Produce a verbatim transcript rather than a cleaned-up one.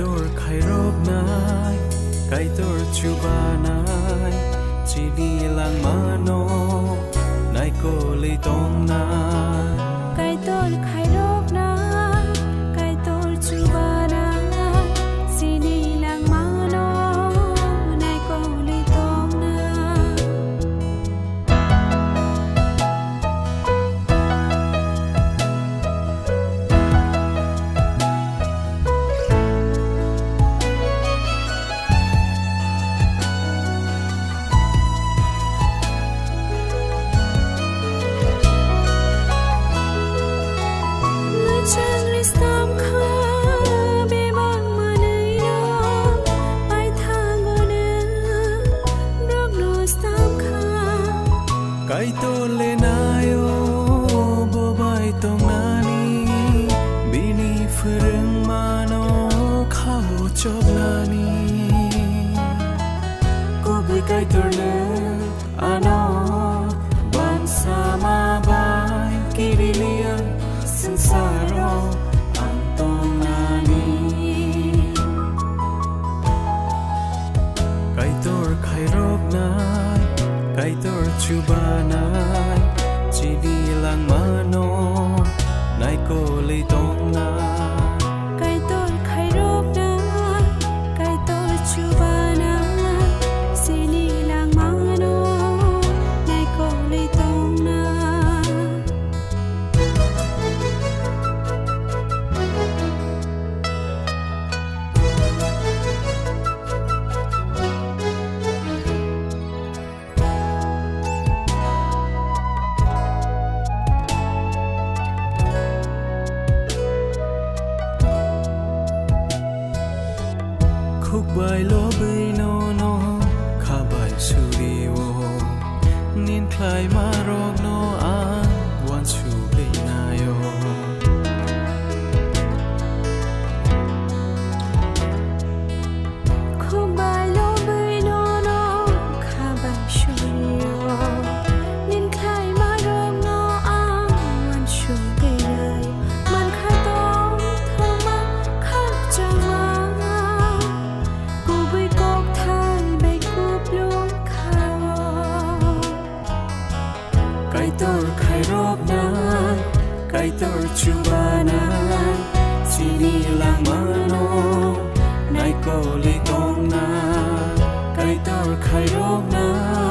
Kaitor khairoknai, Kaitor chubanai, chini langmano naikolwi tongnai. Kaitor khairoknai, Kaitor chubanai, chini langmano naikolwi tongnai. Mwchangni stamkha bebak manwino paithango nw borokno stamkha. Kaitor le naio bo bai tongnani, bini phwrwngmano khao choknani. Kubui Kaitor nw ano bangsa ma bai kiriliya swngcharo ang tongnani. Kaitor khairoknai, Kaitor chubanai, chini langmano naikolwi tongnai. Kaitor khairoknai, Kaitor chubanai, chini langmano naikolwi tongnai. Khukbai lobwi nono khabai surio, nin khlaima rokno ang uansugwi naio. Khukbai lobwi nono khabai surio, nin khlaima rokno ang uansugwi naio. Mankha tongthokma khakchangma, kubui kokthai bai kupulung khao. Kaitor khairoknai, Kaitor chubanai, chini langmano naikolwi tongnai. Kaitor khairoknai,